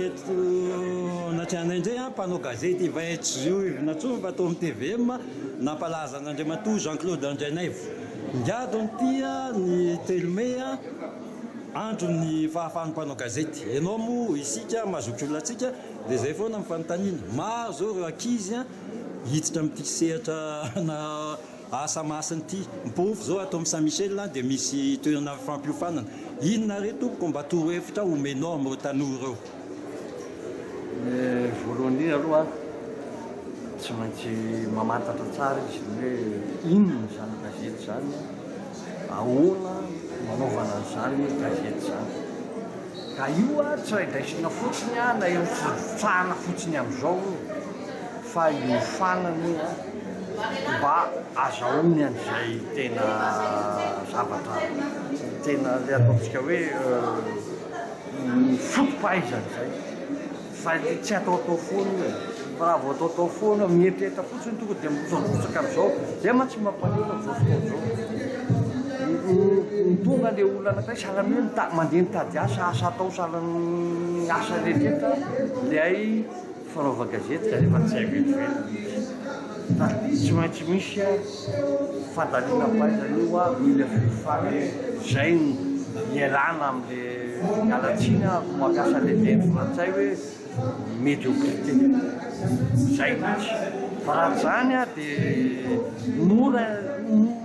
eto anatrehanay indray mpanao gazety Ivaetsy fa ato amin'ny TVM nampalaza an'Andriamatoa Jean Claude Andrianaivo. Ngado an'ity ny 3 mey, andron'ny fahafahan'ny mpanao gazety. Ianao moa, isika mazoky olona antsika dia izay foana ny fanontaniana. Maro izao ireo ankizy hiditra amin'ity sehatra na asa masina ity. Ny porofo izao ato amin'ny Saint Michel dia misy toerana fampiofanana. Inona re tompoko mba torohevitra omenao amin'ireo tanora ireo? Ny voalohany indrindra aloha, tsy maintsy mamantatra tsara izy ny hoe inona izany gazety izany, ahoana no anaovana an'izany gazety izany. Ka io tsy raidraisina fotsiny na irotsorotsahana fotsiny amin'izao io fa iofanana io mba azahoany an'izay tena zavatra tena ilay ataontsika hoe ny foto-pahaizana izay fa tsy ataotao foana io e, fa raha vao ataotao foana mieritreritra fotsiny tonga dia mirotsadrotsaka amin'izao, izay mantsy mampalahelo amin'izao fotoana izao, ny tonga ilay olona anankiray sahala amin'ny hoe mita- mandeha mitady asa, asa atao sahala amin'ny asa rehetrarehetra ilay fanaovan-gazety kanefa tsy hay vetivety mihitsy, fa tsy maintsy misy fandalinam-pahaizana io mila fiofanana, izay no ialana amin'le, miala tsiny aho mampiasa an'le teny frantsay hoe médiocrité, izay mihitsy, fa raha tsy izany dia mora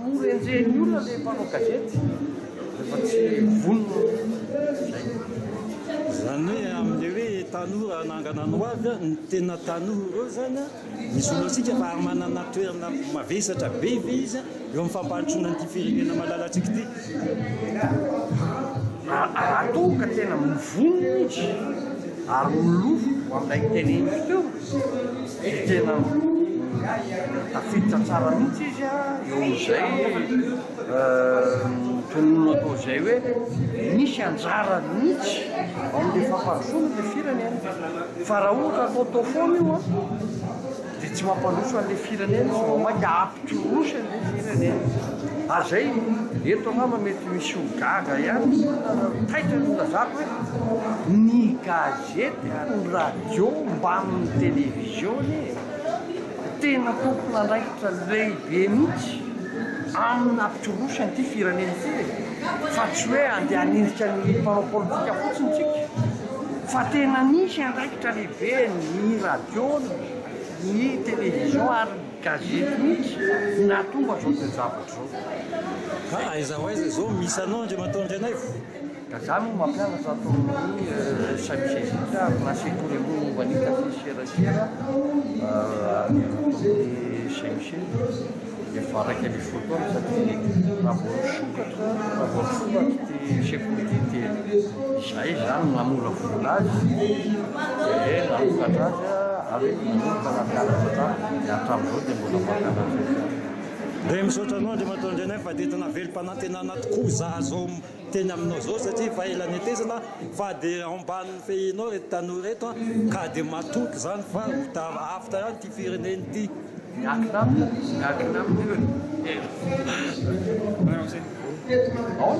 mora enjehin'ny olona le mpanao gazety rehefa tsy vonona, izay. Izany hoe amin'ilay hoe tanora hanangana ny ho avy, ny tena tanora ireo izany misy olona antsika fa ary manana toerana mavesatra be ve izy eo amin'ny fampandrosoana an'ity firenena malalantsika ity? Raha toa ka tena mivonona izy ary milofo ho amin'ilay teneniko teo dia tena tafiditra tsara mihitsy izy eo amin'izay tononina atao izay hoe misy anjara mihitsy ao amin'ilay fampandrosoana ilay firenena. Fa raha ohatra ataotao foana io an, dia tsy mampandroso an'ilay firenena izy, vao mainka hampikorosy an'ilay firenena. Ary izay, eto angamba mety misy ho gaga ihany ny olona raha taitra ny nilazako hoe ny gazety ary ny radio mbamin'ny télévision anie tena tompon'andraikitra lehibe mihitsy amin'ny nampikorosy an'ity firenena ity e! Fa tsy hoe andeha hanilika ny mpanao politika fotsiny tsika. Fa tena nisy andraikitra lehibe ny radio, ny télévision ary ny gazety mihitsy nahatonga izao toe-javatra izao. Ka aiza ho aiza izao misy anao Andriamatoa Andrianaivo? Ka za moa mampianatra ato amin'ny Saint-Michel ary na sekoly ambony momba ny gazety serasera ato amin'ny Saint-Michel. Efa 11 taona satria raha vao nisokatra, raha vao nisokatra ity sekoly ity dia izahay izany no namolavola azy dia nanokatra azy ary nanomboka nampianatra hatrany dia hatramin'izao dia mbola mampianatra hatrany. Dia misaotra anao Andriamatoa Andrianaivo fa dia tena velom-panantenana tokoa za zao miteny aminao zao satria efa ela netezana fa dia ao ambanin'ny fehinao ireto tanora ireto ka dia matoky izany fa ho avotra ihany ity firenena ity. Miankina aminy, miankina aminy io e. Ao?